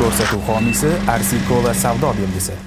Ko'rsatuv homiysi RC Cola savdo belgisi.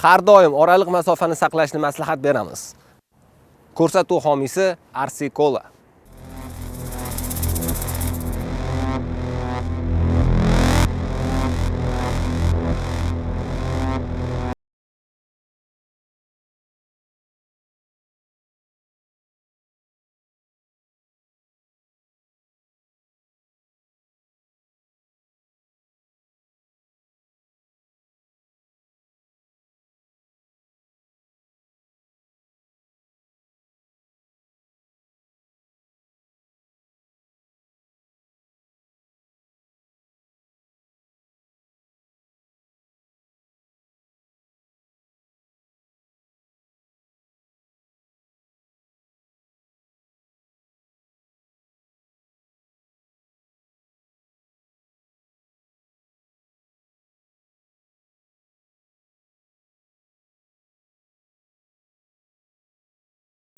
Har doim oraliq masofani saqlashni maslahat beramiz. Ko'rsatuv homiysi RC Cola.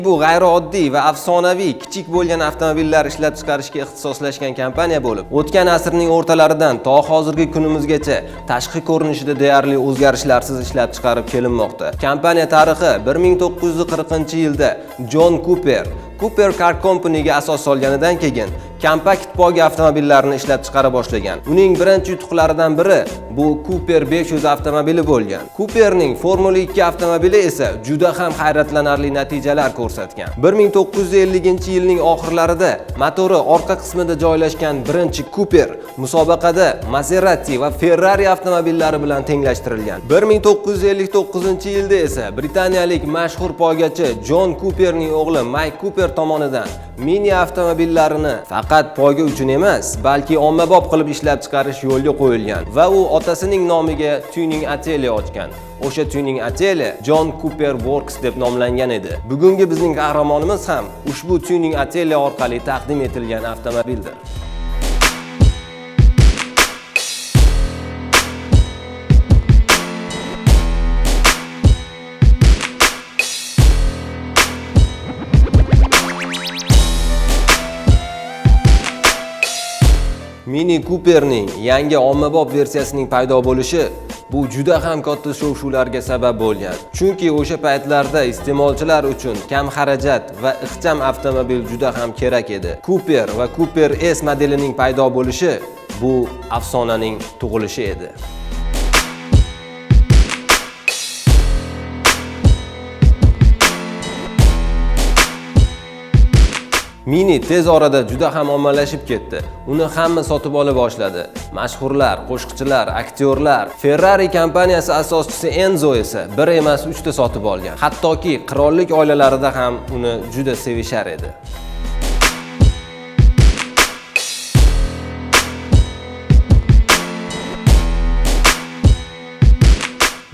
Bu g'ayrioddiy va afsonaviy kichik bo'lgan avtomobillar ishlab chiqarishga ixtisoslashgan kompaniya bo'lib, o'tgan asrning o'rtalaridan to hozirgi kunimizgacha tashqi ko'rinishida deyarli o'zgarishlarsiz ishlab chiqarib kelinmoqda. Kompaniya tarixi 1940-yilda John Cooper Cooper Car Company'ga asos solganidan keyin kompakt poyga avtomobillarini ishlab chiqara boshlagan. Uning birinchi yutuqlaridan biri bu Cooper 500 avtomobili bo'lgan. Cooperning Formula 2 avtomobili esa juda ham hayratlanarli natijalar ko'rsatgan. 1950-yilning oxirlarida motori orqa qismida joylashgan birinchi Cooper musobaqada Maserati va Ferrari avtomobillari bilan tenglashtirilgan. 1959-yilda esa britaniyalik mashhur poygachi John Cooperning o'g'li Mike Cooper tomonidan Mini avtomobillarini faqat poyga uchun emas, balki ommabop qilib ishlab chiqarish yo'lga qo'yilgan va u otasining nomiga Tuning Atelier ochgan. O'sha Tuning Atelier John Cooper Works deb nomlangan edi. Bugungi bizning qahramonimiz ham ushbu Tuning Atelier orqali taqdim etilgan avtomobildir. Mini Cooperning yangi ommabop versiyasining paydo bo'lishi bu juda ham katta shov-shuvlarga sabab bo'lgan. Chunki o'sha paytlarda iste'molchilar uchun kam xarajat va ixcham avtomobil juda ham kerak edi. Cooper va Cooper S modelining paydo bo'lishi bu afsonaning tug'ilishi edi. Mini tez orada juda ham ommalashib ketdi. Uni hamma sotib ola boshladi. Mashhurlar, qo'shiqchilar, aktyorlar. Ferrari kompaniyasi asoschisi Enzo esa bir emas 3 ta sotib olgan. Hattoki qirollik oilalarida ham uni juda sevishar edi.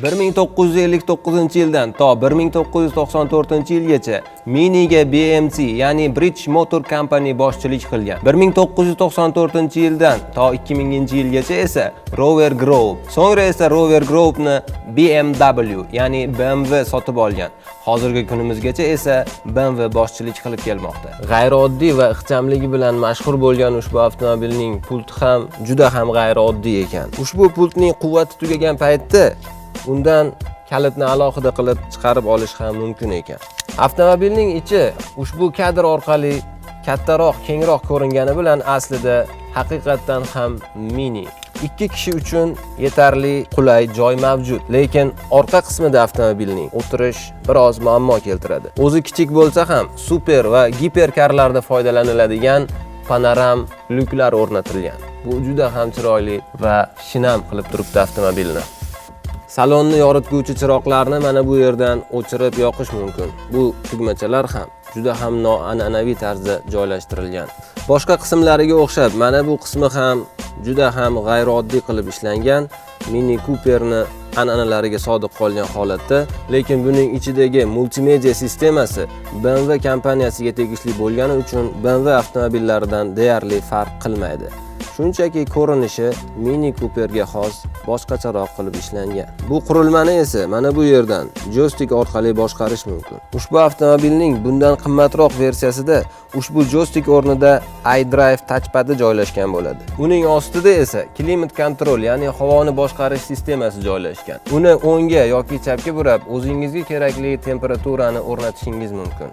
1959-yildan to 1994-yilgacha Miniga BMC, ya'ni British Motor Company boshchilik qilgan. 1994-yildan to 2000-yilgacha esa Rover Group, so'ngra esa Rover Groupni BMW, ya'ni BMW sotib olgan. Hozirgi kunimizgacha esa BMW boshchilik qilib kelmoqda. G'ayrioddiy va ixchamligi bilan mashhur bo'lgan ushbu avtomobilning pulti ham juda ham g'ayrioddiy ekan. Ushbu pultning quvvati tugagan paytda undan kalitni alohida qilib chiqarib olish ham mumkin ekan. Avtomobilning ichi ushbu kadr orqali kattaroq, kengroq ko'ringani bilan aslida haqiqatdan ham mini. 2 kishi uchun yetarli qulay joy mavjud, lekin orqa qismida avtomobilning o'tirish biroz muammo keltiradi. O'zi kichik bo'lsa ham super va giperkarlarda foydalaniladigan panoram lyuklar o'rnatilgan. Bu juda ham chiroyli va shinam qilib turibdi avtomobilni. Salonni yoritguvchi chiroqlarni mana bu yerdan o'chirib yoqish mumkin. Bu tugmachalar ham juda ham noan'anaviy tarzda joylashtirilgan. Boshqa qismlariga o'xshab mana bu qismi ham juda ham g'ayrioddiy qilib ishlangan. Mini Cooperni an'analariga sodiq qolgan holatda, lekin buning ichidagi multimedia sistemasi BMW kompaniyasiga tegishli bo'lgani uchun BMW avtomobillaridan deyarli farq qilmaydi. Shunchaki ko'rinishi Mini Cooperga xos boshqacharoq qilib ishlangan. Bu qurilmani esa mana bu yerdan joystik orqali boshqarish mumkin. Ushbu avtomobilning bundan qimmatroq versiyasida ushbu joystik o'rnida iDrive touchpadi joylashgan bo'ladi. Uning ostida esa climate control, ya'ni havoni boshqarish sistemasi joylashgan. Uni o'ngga yoki chapga burab, o'zingizga kerakli temperaturani o'rnatishingiz mumkin.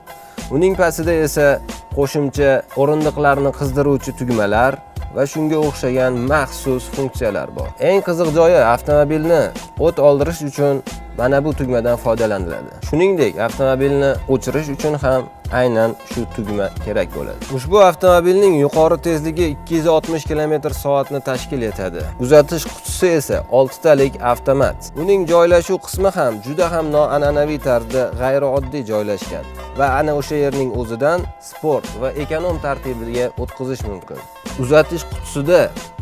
Uning pastida esa qo'shimcha o'rindiqlarni qizdiruvchi tugmalar va shunga o'xshagan maxsus funksiyalar bor. Eng qiziq joyi, avtomobilni o't oldirish uchun mana bu tugmadan foydalaniladi. Shuningdek, avtomobilni o'chirish uchun ham aynan shu tugma kerak bo'ladi. Ushbu avtomobilning yuqori tezligi 260 km/soatni tashkil etadi. Uzatish qutisi esa 6 talik avtomat. Uning joylashuv qismi ham juda ham noan'anaviy tarzda g'ayrioddiy joylashgan va ana o'sha yerning o'zidan sport va ekonom tartibiga o'tkazish mumkin. Uzatish qutisida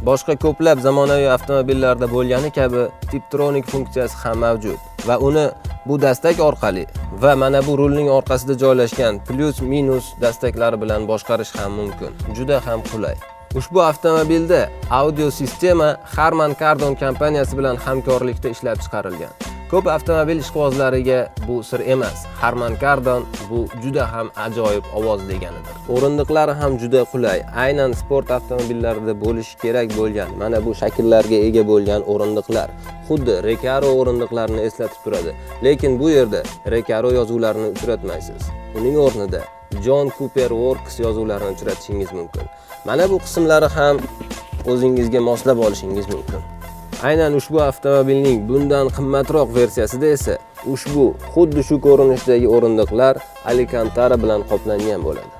boshqa ko'plab zamonaviy avtomobillarda bo'lgani kabi Tiptronic funksiyasi ham mavjud va uni bu dastak orqali va mana bu rulning orqasida joylashgan plyus minus dastaklari bilan boshqarish ham mumkin. Juda ham qulay. Ushbu avtomobilda audio sistema Harman Kardon kompaniyasi bilan hamkorlikda ishlab chiqarilgan. Ko'p avtomobil ishqibozlariga bu sir emas. Harman Kardon bu juda ham ajoyib ovoz deganidir. O'rindiqlari ham juda qulay. Aynan sport avtomobillarida bo'lishi kerak bo'lgan mana bu shakllarga ega bo'lgan o'rindiqlar xuddi Recaro o'rindiqlarini eslatib turadi. Lekin bu yerda Recaro yozuvlarini uchratmaysiz. Uning o'rnida John Cooper Works yozuvlarini uchratishingiz mumkin. Mana bu qismlari ham o'zingizga moslab olishingiz mumkin. Aynan ushbu avtomobilning bundan qimmatroq versiyasida esa ushbu xuddi shu ko'rinishdagi o'rindiqlar Alcantara bilan qoplangan bo'ladi.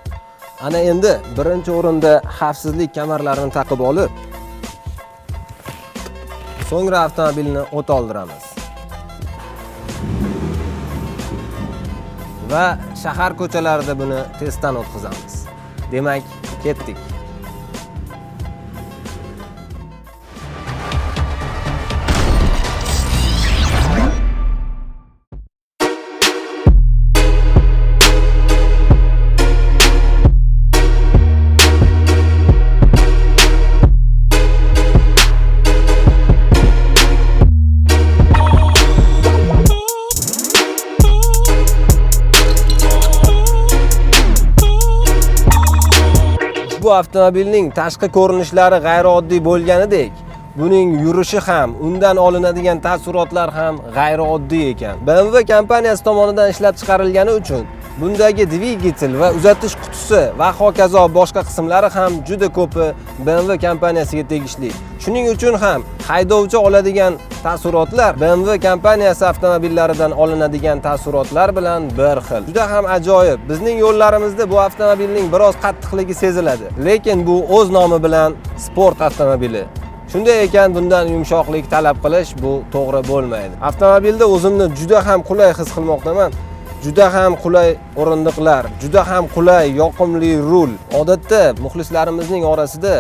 Ana endi birinchi o'rinda xavfsizlik kamarlarini taqib olib, so'ngra avtomobilni o't oldiramiz. Va shahar ko'chalarida buni testdan o'tkazamiz. Demak, ketdik. Ushbu avtomobilning tashqi ko'rinishlari g'ayrioddiy bo'lganidek, buning yurishi ham, undan olinadigan taassurotlar ham g'ayrioddiy ekan. BMW kompaniyasi tomonidan ishlab chiqarilgani uchun bundagi dvigatel va uzatish qutisi va hokazo boshqa qismlari ham juda ko'pi BMW kompaniyasiga tegishli. Shuning uchun ham haydovchi oladigan taassurotlar BMW kompaniyasi avtomobillaridan olinadigan taassurotlar bilan bir xil. Juda ham ajoyib. Bizning yo'llarimizda bu avtomobilning biroz qattiqligi seziladi, lekin bu o'z nomi bilan sport avtomobili. Shunday ekan, bundan yumshoqlik talab qilish bu to'g'ri bo'lmaydi. Avtomobilda o'zimni juda ham qulay his qilmoqdaman. Juda ham qulay o'rindiqlar, juda ham qulay, yoqimli rul. Odatda muxlislarimizning orasida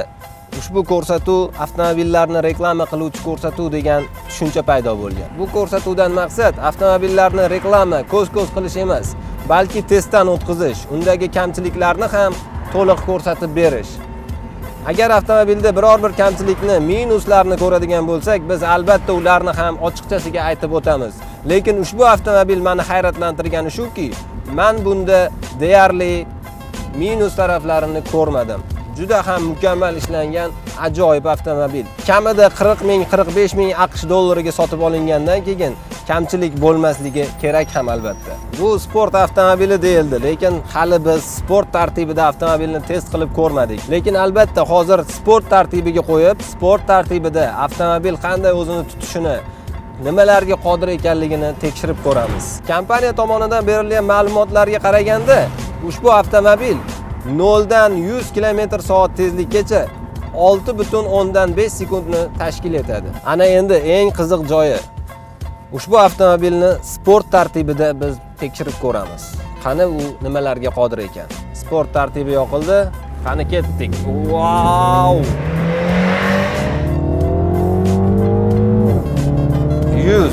ushbu ko'rsatuv avtomobillarni reklama qiluvchi ko'rsatuv degan tushuncha paydo bo'lgan. Bu ko'rsatuvdan maqsad avtomobillarni reklama, ko'z-ko'z qilish emas, balki testdan o'tkazish, undagi kamchiliklarni ham to'liq ko'rsatib berish. Agar avtomobilda biror bir kamchilikni, minuslarni ko'radigan bo'lsak, biz albatta ularni ham ochiqchasiga aytib o'tamiz. Lekin ushbu avtomobil meni hayratlantirgani shuki, men bunda deyarli minus taraflarini ko'rmadim. Juda ham mukammal ishlangan ajoyib avtomobil. Kamida 40 ming, 45 ming AQSh dollariga sotib olingandan keyin kamchilik bo'lmasligi kerak ham albatta. Bu sport avtomobili deyildi, lekin hali biz sport tartibida avtomobilni test qilib ko'rmadik. Lekin albatta hozir sport tartibiga qo'yib, sport tartibida avtomobil qanday o'zini tutishini, nimalarga qodir ekanligini tekshirib ko'ramiz. Kompaniya tomonidan berilgan ma'lumotlarga qaraganda, ushbu avtomobil 0 dan 100 kilometr soat tezlikkacha 6,5 sekundni tashkil etadi. Ana endi eng qiziq joyi. Ushbu avtomobilni sport tartibida biz tekshirib ko'ramiz. Qani u nimalarga qodir ekan? Sport tartibi yoqildi. Qani ketdik. Vau! 100.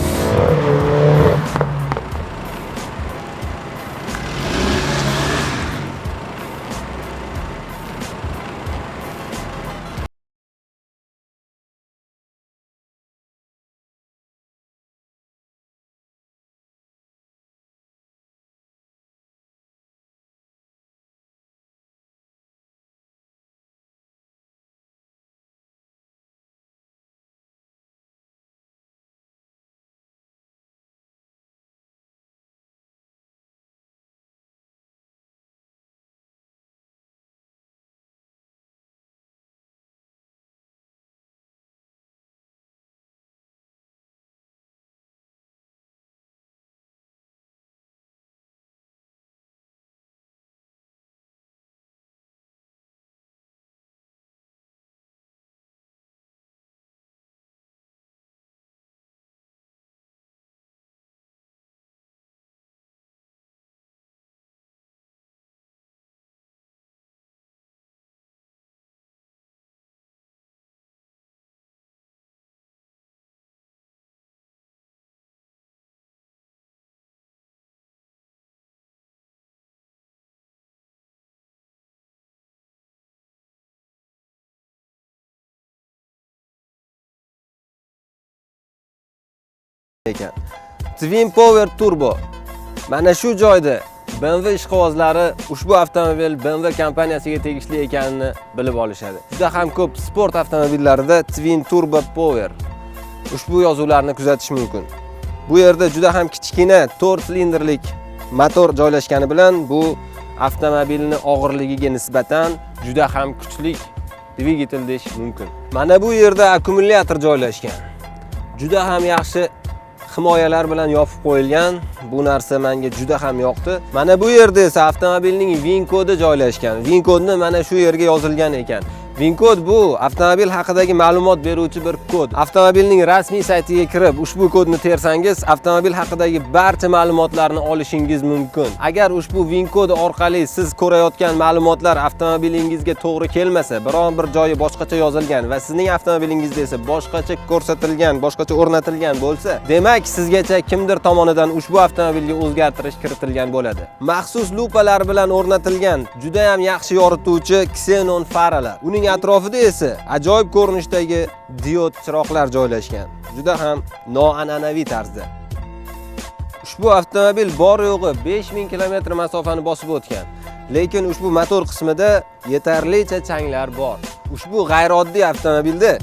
Ekan. Twin Power Turbo. Mana shu joyda BMW ishqibozlari ushbu avtomobil BMW kompaniyasiga tegishli ekanini bilib olishadi. Juda ham ko'p sport avtomobillarida Twin Turbo Power ushbu yozuvlarni kuzatish mumkin. Bu yerda juda ham kichkina 4 silindrlik motor joylashgani bilan bu avtomobilning og'irligiga nisbatan juda ham kuchli dvigatel deyish mumkin. Mana bu yerda akkumulyator joylashgan. Juda ham yaxshi himoyalar bilan yopib qo'yilgan. Bu narsa menga juda ham yoqdi. Mana bu yerda esa avtomobilning VIN kodi joylashgan. VIN kodni mana shu yerga yozilgan ekan. VIN kod bu avtomobil haqidagi ma'lumot beruvchi bir kod. Avtomobilning rasmiy saytiga kirib, ushbu kodni tersangiz, avtomobil haqidagi barcha ma'lumotlarni olishingiz mumkin. Agar ushbu VIN kod orqali siz ko'rayotgan ma'lumotlar avtomobilingizga to'g'ri kelmasa, biron bir joyi boshqacha yozilgan va sizning avtomobilingizda esa boshqacha ko'rsatilgan, boshqacha o'rnatilgan bo'lsa, demak sizgacha kimdir tomonidan ushbu avtomobilga o'zgartirish kiritilgan bo'ladi. Maxsus lupalar bilan o'rnatilgan, juda ham yaxshi yorituvchi xenon faralar. Uning atrofida esa ajoyib ko'rinishdagi diod chiroqlar joylashgan. Juda ham noan'anaviy tarzda. Ushbu avtomobil bor yo'g'i 5000 kilometr masofani bosib o'tgan. Lekin ushbu motor qismida yetarlicha changlar bor. Ushbu g'ayrioddiy avtomobilda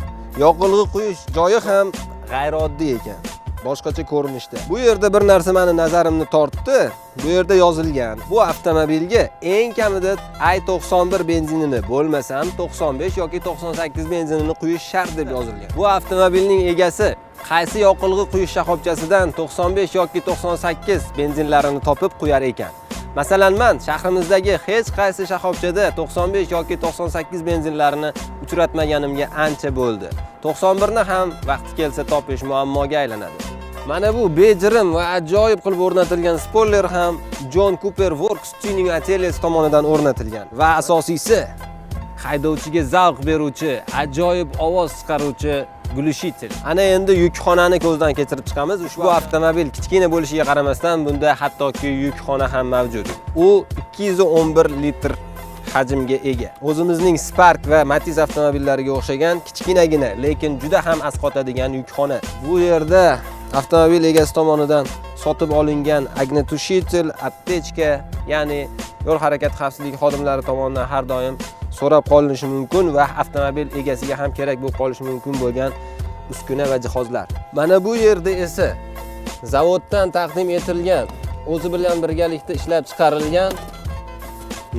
yoqilg'i quyish joyi ham g'ayrioddiy ekan. Boshqacha ko'rinishda. Bu yerda bir narsa meni nazarimni tortdi. Bu yerda yozilgan, bu avtomobilga eng kamida I91 benzinini, bo'lmasam 95 yoki 98 benzinini quyish shart deb yozilgan. Bu avtomobilning egasi qaysi yoqilg'i quyish shoxobchasidan 95 yoki 98 benzinlarini topib quyar ekan. Masalan, men shahrimizdagi hech qaysi shoxobchada 95 yoki 98 benzinlarini uchratmaganimga ancha bo'ldi. 91 ni ham vaqti kelsa topish muammoga aylanadi. Mana bu bejirim va ajoyib qilib o'rnatilgan spoiler ham John Cooper Works Tuning Ateliers tomonidan o'rnatilgan va asosiysi haydovchiga zavq beruvchi, ajoyib ovoz chiqaruvchi glushitel. Ana endi yukxonani ko'zdan kechirib chiqamiz. Ushbu avtomobil kichkina bo'lishiga qaramasdan bunda hattoki yukxona ham mavjud. U 211 litr hajmga ega. O'zimizning Spark va Matiz avtomobillariga o'xshagan kichkinagina, lekin juda ham asqotadigan yukxona. Bu yerda avtomobil egasi tomonidan sotib olingan огнетушитель, aptechka, ya'ni yo'l harakati xavfsizligi xodimlari tomonidan har doim so'rab qolinishi mumkin va avtomobil egasiga ham kerak bo'lib qolishi mumkin bo'lgan uskuna va jihozlar. Mana bu yerda esa zavoddan taqdim etilgan, o'zi bilan birgalikda ishlab chiqarilgan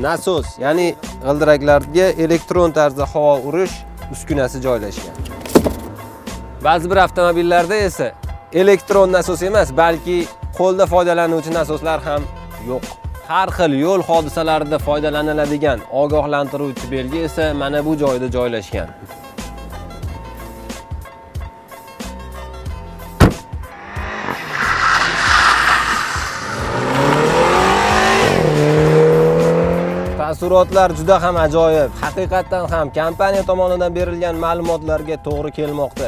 nasos, ya'ni g'ildiraklarga elektron tarzda havo urish uskunasi joylashgan. Ba'zi bir avtomobillarda esa elektron nasos emas, balki qo'lda foydalanuvchi nasoslar ham yo'q. Har xil yo'l hodisalarida foydalaniladigan ogohlantiruvchi belgi esa mana bu joyda joylashgan. Taassurotlar juda ham ajoyib. Haqiqatdan ham kompaniya tomonidan berilgan ma'lumotlarga to'g'ri kelmoqda.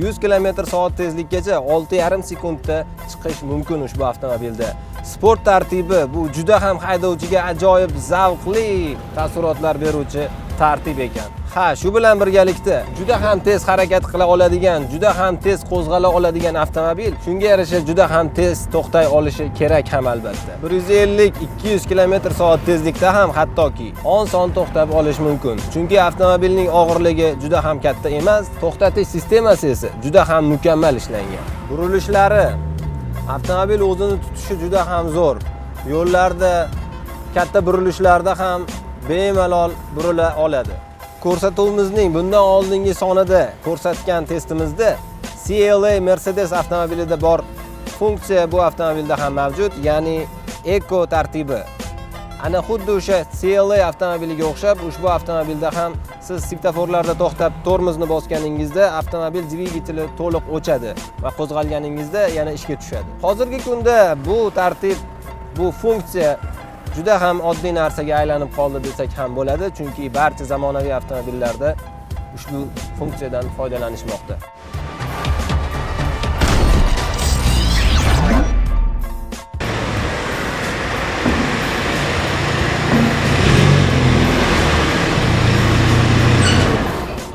100 km/soat tezlikkacha 6,5 sekundda chiqish mumkin ushbu avtomobilda. Sport tartibi bu juda ham haydovchiga ajoyib zavqli taassurotlar beruvchi tartib ekan. Ha, shu bilan birgalikda juda ham tez harakat qila oladigan, juda ham tez qo'zg'ala oladigan avtomobil shunga yarasha juda ham tez to'xtay olishi kerak ham albatta. 150-200 km/soat tezlikda ham hattoki oson to'xtab olish mumkin. Chunki avtomobilning og'irligi juda ham katta emas, to'xtatish sistemasi esa juda ham mukammal ishlangan. Burilishlari, avtomobil o'zini tutishi juda ham zo'r. Yo'llarda, katta burilishlarda ham bemalol burila oladi. Ko'rsatuvimizning bundan oldingi sonida ko'rsatgan testimizda CLA Mercedes avtomobilida bor funksiya bu avtomobilda ham mavjud, ya'ni Eco tartibi. Ana xuddi o'sha CLA avtomobiliga o'xshab ushbu avtomobilda ham siz svetoforlarda to'xtab tormozni bosganingizda avtomobil dvigateli to'liq o'chadi va qo'zg'alganingizda yana ishga tushadi. Hozirgi kunda bu tartib, bu funksiya juda ham oddiy narsaga aylanib qoldi desak ham bo'ladi, chunki barcha zamonaviy avtomobillarda ushbu funksiyadan foydalanishmoqda.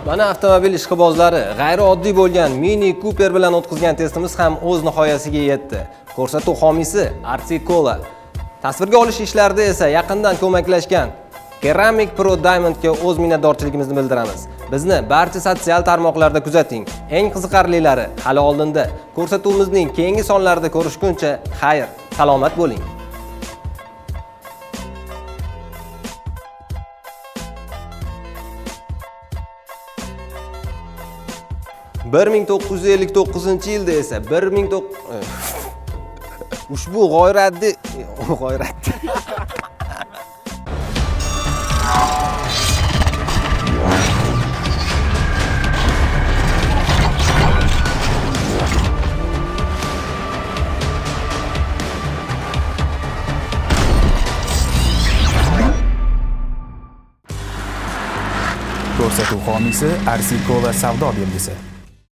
Mana avtomobil ishqibozlari, g'ayrioddiy bo'lgan Mini Cooper bilan o'tkazgan testimiz ham o'z nihoyasiga yetdi. Ko'rsatuv homiysi RC Cola. Tasvirga olish ishlarida esa yaqindan ko'maklashgan Ceramic Pro Diamondga o'z minnatdorchiligimizni bildiramiz. Bizni barcha sotsial tarmoqlarda kuzating. Eng qiziqarlilari hali oldinda. Ko'rsatuvimizning keyingi sonlarida ko'rishguncha xayr, salomat bo'ling. ...1959-yilda esa 1900 ushbu g'oyraddi g'oyraddi Ko'rsatuv homiysi RC Cola savdo belgisi.